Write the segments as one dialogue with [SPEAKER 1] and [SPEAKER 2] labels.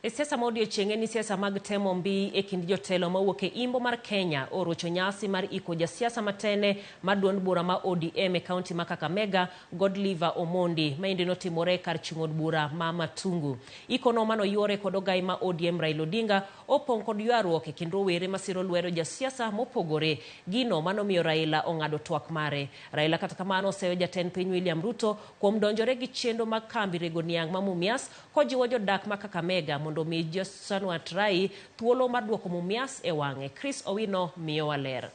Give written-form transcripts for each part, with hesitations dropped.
[SPEAKER 1] E siasa ma odiechieng' en ni siasa mag temo mbi e kind jotelo mawuok e imbo mar Kenya orocho nyasi mar iko jasiasa matene mar duond bura ma ODM e kaunti ma Kakamega, Godliver Omondi. Maendi notimore kar chung' od bura ma Matungu. Ikono manoyuore kod ogai ma ODM Raila Odinga opong' kod ywaruok e kind rowere masiro lwedo jasiasa mopogore. Gino manomiyo Raila ong'ado twak mare. Raila kata kamano oseyo jatend piny William Ruto kuom donjore gi chenro mag kambi rego niang' ma Mumias kojiwo jodak ma Kakamega mondo omi Jaswant Rai thuolo mar duoko Mumias e wang'e. Chris Owino miyowa ler.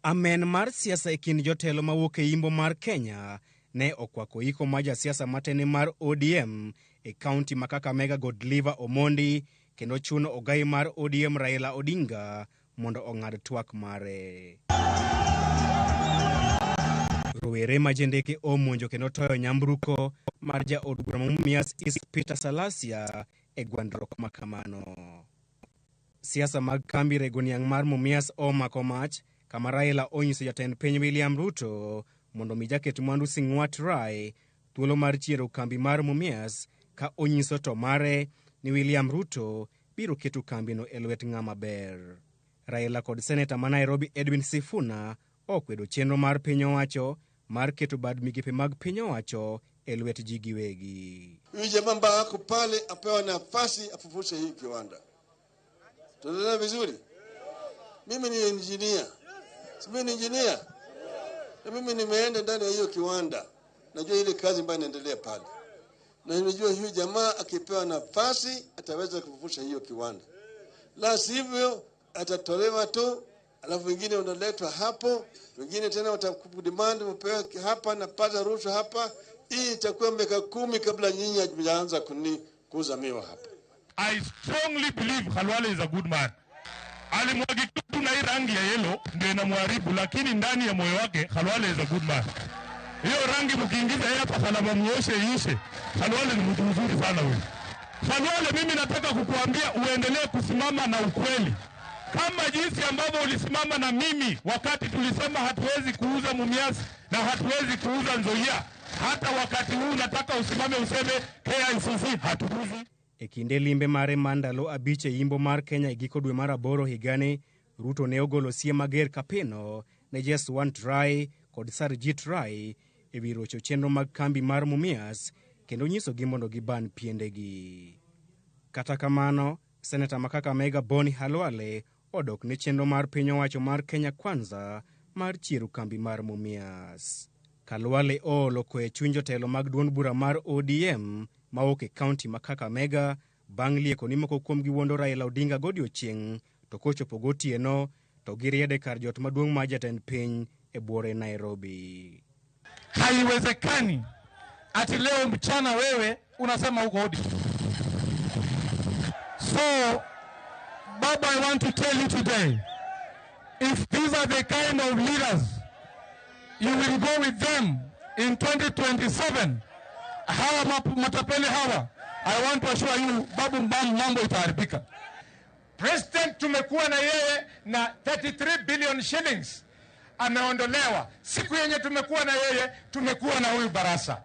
[SPEAKER 2] Amen mar siasa e kind jotelo mawuok e imbo mar Kenya ne okwako iko mar jasiasa matene mar ODM e kaunti ma Kakamega Godliver Omondi kendo chuno ogai mar ODM Raila Odinga mondo ong'ad twak mare. Rowere ma jendeke omonjo kendo toyo nyamburko mar jaod bura ma Mumias East Peter Salasia e gwandruok ma kamano. Siasa mag kambi rego niang' mar Mumias omako mach kama Raila onyiso jatend piny William Ruto mondo mi jaket mwandu Sing'wat Rai thuolo mar chiero kambi mar Mumias ka onyiso to mare ni William Ruto biro keto kambino e lwet ng'ama ber. Raila kod seneta ma Nairobi Edwin Sifuna okwedo chenro mar piny owacho mar keto bad migepe mag piny owacho e lwet ji giwegi.
[SPEAKER 3] Huyu jamaa ambaye ako pale apewa nafasi afufushe hii kiwanda. Tunaelewa vizuri? Mimi ni engineer. Si mimi ni engineer? Na mimi nimeenda ndani ya hiyo kiwanda. Najua ile kazi ambayo inaendelea pale. Na nimejua huyu jamaa akipewa nafasi ataweza kufufusha hiyo kiwanda. La sivyo atatolewa tu, alafu wengine wanaletwa hapo, wengine tena watakudemand upewe hapa na pata rushwa hapa. Hii itakuwa miaka 10 kabla nyinyi hamjaanza kuuza miwa hapa.
[SPEAKER 4] I strongly believe Khalwale is a good man. Alimwagikia tu na hii rangi ya yellow ndio inamharibu, lakini ndani ya moyo wake Khalwale is a good man. Hiyo rangi mkiingiza yeye hapa salama muoshe iishe. Khalwale ni mtu mzuri sana huyu. Khalwale, mimi nataka kukuambia uendelee kusimama na ukweli. Kama jinsi ambavyo ulisimama na mimi wakati tulisema hatuwezi kuuza Mumias na hatuwezi kuuza Nzoia. Hata wakati huu nataka usimame useme KICC hatuuzi.
[SPEAKER 2] E kinde limbe mare mar ndalo 5 e imbo mar Kenya e giko dwe mar 8 higani, Ruto ne ogolo siem mager kapeno ne Jaswant Rai kod Sarjit Rai e wi rocho chenro mag kambi mar Mumias kendo nyisogi mondo giban piendegi. Kata kamano, Seneta ma Kakamega Boni Khalwale odok ne chenro mar piny owacho mar Kenya Kwanza mar chiero kambi mar Mumias. Khalwale oolo kwe chuny jotelo mag duond bura mar ODM mawuok e kaunti ma Kakamega bang' lieko ni moko kuomgi wuondo Raila Odinga godiochieng' to kochopo gotieno to giriede kar jot maduong' mar jatend piny e buore Nairobi.
[SPEAKER 4] Haiwezekani ati leo mchana wewe unasema uko ODM. So Baba, I want to tell you today, if these are the kind of leaders you will go with them in 2027, hawa matapeli hawa, I want to assure you, Babu, mambo itaharibika.
[SPEAKER 5] President tumekuwa na yeye na 33 billion shillings ameondolewa. Siku yenye tumekuwa na yeye, tumekuwa na huyu Barasa,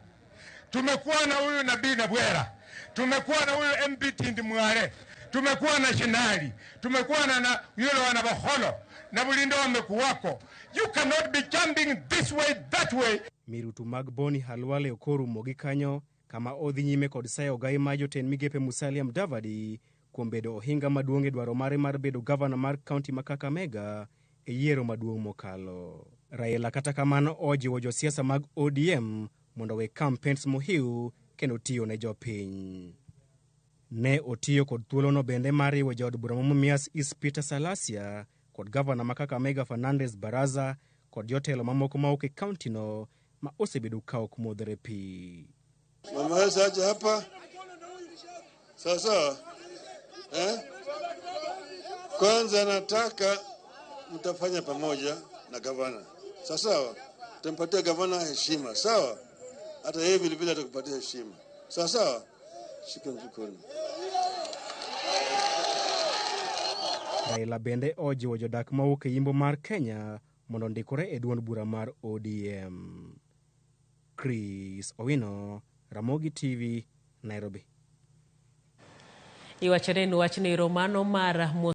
[SPEAKER 5] tumekuwa na huyu Nabii Nabwera, tumekuwa na huyu MP Tindi Mware, tumekuwa na Shinali, tumekuwa na yule wana Baholo na Bulindo wamekuwako. You cannot be jumping this way that way.
[SPEAKER 2] Mirutu mag Boni Khalwale okorumo gi kanyo kama odhi nyime kod sayo ogai mar jotend migepe Musalia Mudavadi kuom bedo ohinga maduong' e dwaro mare mar bedo gavana mar kaunti ma Kakamega e yiero maduong' mokalo. Raila kata kamano ojiwo josiasa mag ODM mondo owe campaigns mohiu kendo tiyo ne jopiny. Ne otiyo kod thuolono bende mar riwo jaod bura ma Mumias East Peter Salasia kod gavana ma Kakamega Fernandes Baraza kod jotelo mamoko mawuok e kaunti no ma osebedo ka ok modhre pi.
[SPEAKER 3] Mama Elsa aje hapa. Sawa sawa. Kwanza nataka mtafanya pamoja na gavana. Sawa sawa. Tutampatia gavana heshima. Sawa? Hata yeye vile vile atakupatia heshima. Sawa sawa. Shika mkono.
[SPEAKER 2] Raila bende ojiwo jodak mawuok e yimbo mar Kenya mondo ondikore e duond bura mar ODM. Chris Owino, Ramogi TV, Nairobi.
[SPEAKER 1] Iwacho ne en wachno ero mano mar